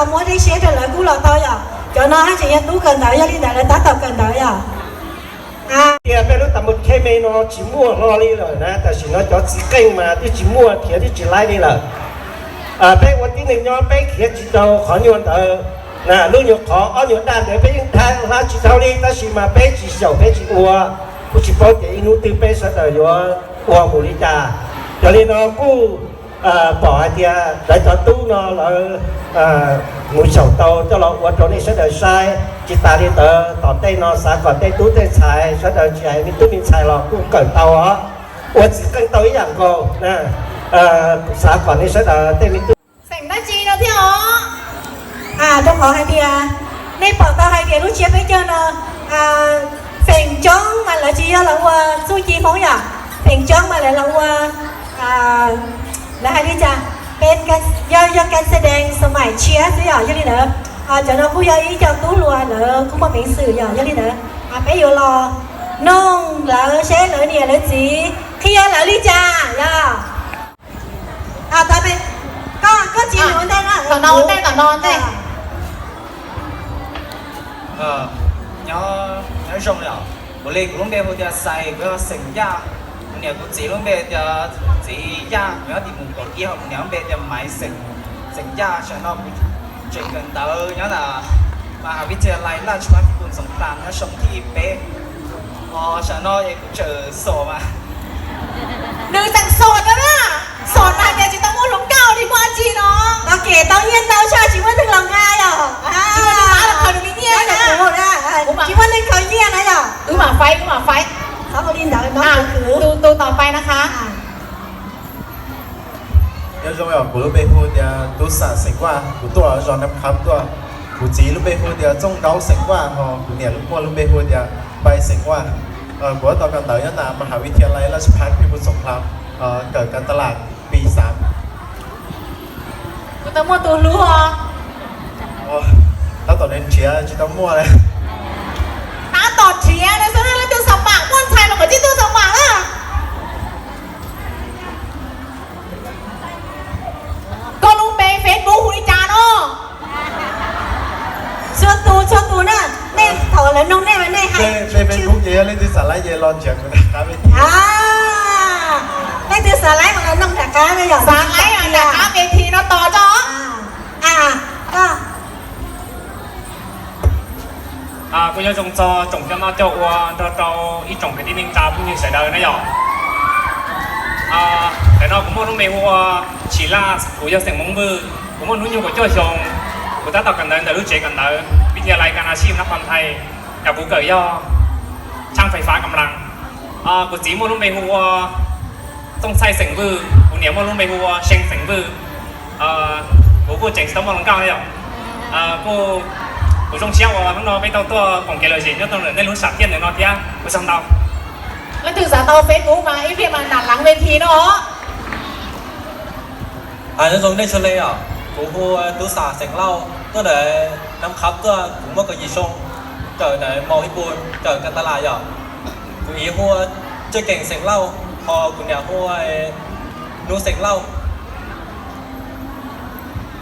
Muab dej siab rau lawv kub los tau yom. Cov no haj tseem yog tub kawm ntawv, yog li ntawd lawv tab tom kawm ntawv yom. Tias peb lub tas mus khe me no tsis muaj hlo li lawm na, tam sim no cov txiv qeej mas twb tsis muaj, khiav twb tsis laib li lawm. Peb ua tib neeg nyob peb khiav tsis tau qhov nyuag ntawd na, lub nyuag qhov ob nyuag daj ntawd peb yeej hla tsis tau li, tab sis mas peb tsis xyaum peb tsis ua, kuv tsis paub tias ib hnub twg peb sawv daws yuav ua mus li cas. Yog li no kuj pom hais tias lawv cov tub no lawv mus xyaum tau coj los ua rau nej sawv daws saib. Tsis tas li ntawd tom ntej no xav kom tej tub tej ntxhais sawv daws tsis hais me tub me ntxhais los kuj kawm tau os, ua txiv qeej tau ib yam nkaus. Xav kom nej sawv daws tej me tub xeem dab tsi no thiab os. Rau qhov hais tias nej pom tau hais tias lub tsiab peb caug no feem coob mas lawv tsis yog los ua txuj ci Hmoob yom, feem coob mas lawv los ua, lawv hais li cas, yog yog kas dees xo maim tshiab xwb yom. Yog li ntawd cov no kuj yog ib co tub hluas lawv kuj muaj peev xwm yom. Yog li ntawd peb yuav los noog lawv seb lawv niam lawv txiv qhia lawv li cas yom. Koj tsis ua ntej na, tom no ua ntej, tom no ua ntej. Nyob, nyob zoo yom. Kuv li kuv lub npe hu tias Xais, kuv yog xeem Yaj. Kuv niam kuv txiv lub npe tias txiv Yaj, kuv nyob tim Mus Kaum Ib, ho kuv niam lub npe tias Maiv, xeem, xeem Yaj. Tam sim no kuv tseem kawm ntawv nyob ntawm มหาวิทยาลัยราชภัฏพิบูลสงคราม nyob xyoo thib peb. Ho tam sim no es kuv tseem xom mas. Nws tseem xom na, xom tag tias tsis tau muaj hluas nkauj li, muaj dab tsi no. Tau kev tau nyiaj ntau tshaj tsis muaj neeg los nqa yom. Tsis muaj neeg nqa los khaws nws li nyiaj na. Tsis muaj neeg khaws nyiaj na yom. Wb mam faib, wb mam faib. Qhov li ntawd no, tus, tus tom pais na qha. Nyob zoo, kuv lub npe hu tias Tub Xam xeem Vaj, kuv tuaj zos Nam Kham tuaj. Kuv txiv lub npe hu tias Txooj Nkaub xeem Vaj, ho kuv niam muaj lub npe hu tias Npai xeem Vaj. Kuv tab tom kawm ntawv nyob ntawm มหาวิทยาลัยราชภัฏพิบูลสงคราม, kawm kas tas las pis xav. Kuv tau muaj tus hlub os. Tab tom nrhiav tsis tau muaj li. Tab tom nrhiav no xwb, leej twg xam mam muaj ntxhais los kom tib tug xam mam na. Koj lub npe Facebook hu li cas no? Txhua tus, txhua tus na, nej thaum lawv noog nej mas nej hais. Facebook ces yog leej twg xav laib ces los nrhiav kuv nram qab ves thi. Leej twg xav laib mas los noog nram qab, yog xav laib nram qab ves thi no tos tso. Kuj nyob zoo txog tsoom coj noj coj ua nrog rau ib tsoom kwv tij neej tsa phooj ywg sawv daws na yom. Ntawm no kuv muaj lub npe hu ua Tsis Laj, kuv yog xeem Hmoob Vwj, kuv muaj hnub nyoog kaum cuaj xyoo, kuv tab tom kawm ntawv ntawm lub tsev kawm ntawv Vij Thia Lai Kas Nas Sij Nab Phos Thais, yog kuv kawm yog tshaaj fais fav kam las. Kuv txiv muaj lub npe hu ua Txooj Txhaij xeem Vwj, kuv niam muaj lub npe hu ua See xeem Vwj. Kuv kuj tseem tsis tau muaj hluas nkauj yom. Kuj, kuv zoo siab uas hnub no peb tau tuaj koom kev lom zem nyob rau ntawm nej lub sam thiaj ntawm no thiab, ua tsaug ntau. Leej twg xav tau Facebook mas ib pliag mas nram lav ves thi no. Nyob zoo nej sawv daws os, kuv hu ua Tub Xam xeem Lauj, tuaj ntawm Nab Kham tuaj, kuv muaj kaum yim xyoo, kawm ntawm Mos Hib Pus, kawm kas tas las yom. Kuv txiv hu ua Tswj Keem xeem Lauj, ho kuv niam hu ua Nub xeem Lauj.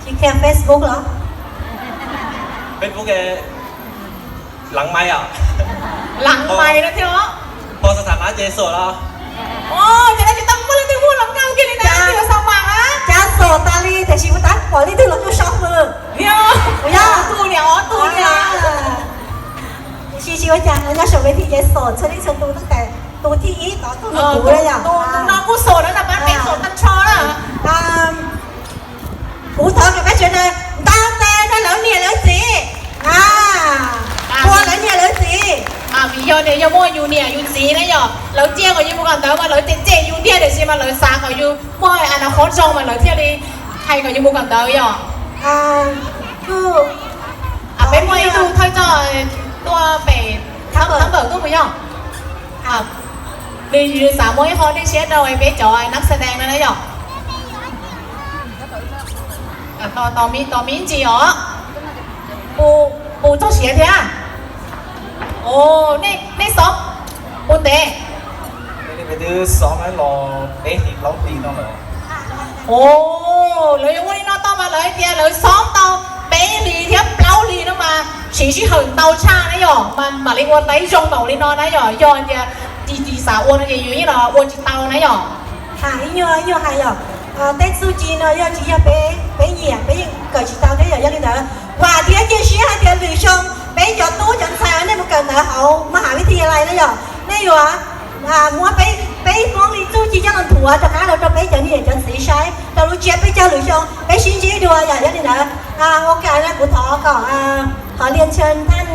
Tsis qhia Facebook los? Facebook, Lav Mais os. Lav Mais no thiab. Pom xav tham na ces xom los. Ces no tsis tau muaj leej twg muaj hluas nkauj kiag li na, leej twg xav mas na. Cas xom tas li tiam sis kuv tab pom leej twg los kuj so mus. Yog, yog tus niam os, tus niam. Tiam sis tsis ua cas, nyob saum ves thi ces xom txhua leej txhua tus, tab sis tus thib ib tod kuj yog kuv na yom. Tus no kuj xom na, pab peb xom tag nrho na. Kuv thov kom peb sawv daws ntaus tes rau lawv niam lawv txiv, ua lawv niam lawv txiv. Vim yog tias yog muaj yus niam yus txiv na yom, lawv cia kom yus mus kawm ntawv mas lawv cem cem yus tiag, tiam sis mas lawv xav kom yus muaj a na qhov zoo mas lawv thiaj li hais kom yus mus kawm ntawv yom. Peb muaj ib tug thawj coj tuaj pem thab npawm tuaj mus yog. Nws xav muaj ib qho dej siab rau peb cov nab xa dees no na yom. Tos me ntsis os. Puas txog siav thiab? Nej xov puas ntev? Twb xov los peb hlis plaub hlis no lawm. Lawv yuav ua li no tau mas lawv hais tias lawv xov tau Peb hlis thiab plaub hlis no mas siv sij hawm ntau tshaj na yom, mas mam li ua tau ib zoo npaum li no na yom. Yog tias tsis tsis xav ua no ces yus yeej los ua tsis tau na yom. Ib nyuag ib nyuag hais yom, tej txuj ci no yog tsis yog peb, peb nyiam peb yeej kawm tsis tau thiab yom. Yog li ntawd vam thiab cia siab hais tias lwm xyoo peb cov tub cov ntxhais nej mus kawm ntawv hauv maj has vib thi ya lais na yom, nej yuav muab peb Hmoob li txuj ci coj los nthuav rov qab los rau peb cov niam cov txiv saib rau lub tsiab peb caug lwm xyoo peb sib ntsib dua yom. Yog li ntawd ua cas na kuv thov kom hov Liaj Ntsha Thaj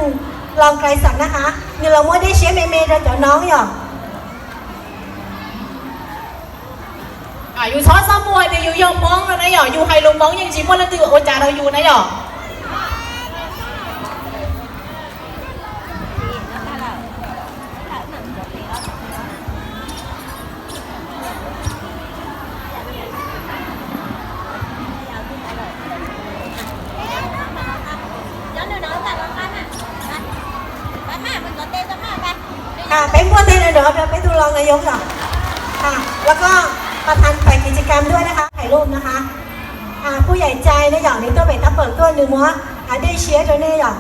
Loos Klais Xam na ha, nws los muab dej siab me me rau cov noob yom. Yus txhob txaj muag tias yus yog Hmoob no na yom, yus hais lus Hmoob yeej tsis muaj leej twg ua cas rau yus na yom. Peb muab tej no nrov rau peb tus los no yom. แล้วก็ ประธานฝ่ายกิจกรรมด้วยนะคะ ถ่ายรูปนะคะ ผู้ใหญ่ใจนะ yom, nws tuaj pem tab pawm tuaj nws muab dej siab rau nej yom.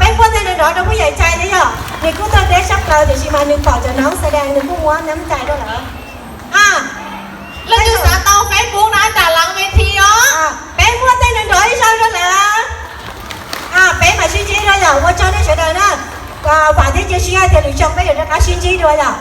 Peb muab tej no nrov rau ผู้ใหญ่ใจ na yom, nws kuj tuaj deb sab plaws tiam sis mas nws pom cov noob xa dee nws kuj muab nab cai rau lawm. Leej twg xav tau Facebook na nram lawv ve thi os. Peb muab tej no nrov ib zaug rau lawm. Peb mam sib ntsib dua yom, ua tsaug nej sawv daws na. Vam thiab cia siab tias lwm xyoo peb yuav rov qab sib ntsib dua yom.